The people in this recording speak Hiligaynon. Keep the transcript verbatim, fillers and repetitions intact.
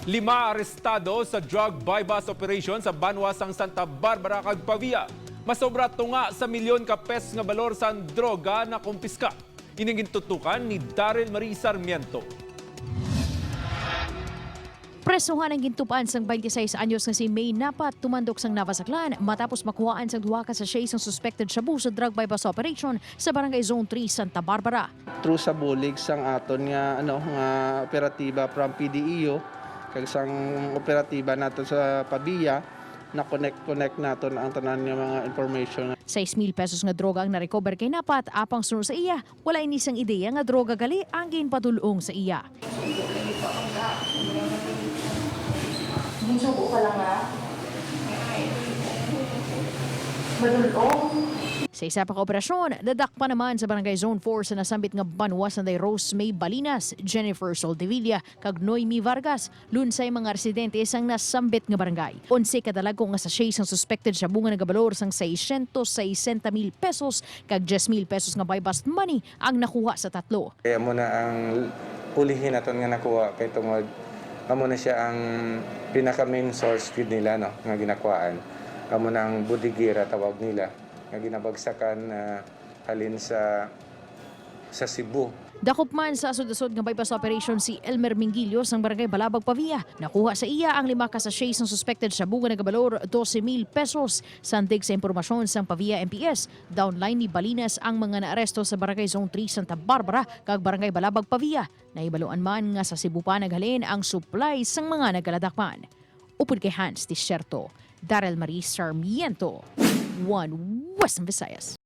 Lima arestado sa drug buy-bust operation sa banwa sang Santa Barbara kag Pavia. Masobra tunga sa milyon ka pesos nga balor sang droga na kumpiska. Ining gintutukan ni Daryl Marie Sarmiento. Presohan ang gintupan sang twenty-six anyos nga si May Napat, tumandok sang Navas, Aklan, matapos makuhaan sang duha ka sachet sang suspected shabu sa drug buy-bust operation sa Barangay Zone three, Santa Barbara. Through sa bulig sang aton nga, ano, nga operatiba from P D E U kag sang operatiba nato sa Pavia, na-connect-connect naton ang tanan nga mga information. Sais mil pesos nga droga ang na-recover kay Napat, apang suno sa iya, wala ini sang ideya nga droga gali ang ginpadul-ong sa iya. Ginsubo ka lang, ha? Madul-ong. Sa isa pa ka operasyon, nadakpan naman sa Barangay Zone four sa nasambit nga banwa sanday Rose May Balinas, Jennifer Soldevilla, kag Noemi Vargas, lunsay mga residente sang nasambit nga barangay. Onse ka dalagko nga sachet sang suspected shabu nga nagabalor sang seiscientos sesenta mil pesos kag diyes mil pesos nga buy-bust money ang nakuha sa tatlo. Kaya amo na ang ulihi naton nga nakuha kay tungod amo na siya ang pinaka main source gid nila, no, nga ginakuhaan. Amo na ang bodeguera tawag nila nga ginabagsakan, ah, halin sa sa Cebu. Dakop man sa asod-asod nga buy-bust operation si Elmer Mingilio sang Barangay Balabag, Pavia. Nakuha sa iya ang lima ka sachet sang suspected shabu nga nagabalor dose mil pesos. Sandig sa impormasyon sang Pavia M P S, downline ni Balinas ang mga naaresto sa Barangay Zone three, Santa Barbara kag Barangay Balabag, Pavia. Nahibaluan man nga sa Cebu pa naghalin ang supply sang mga nagaladakpan. Upod kay Hans Desierto, Daryl Marie Sarmiento, One Western Visayas.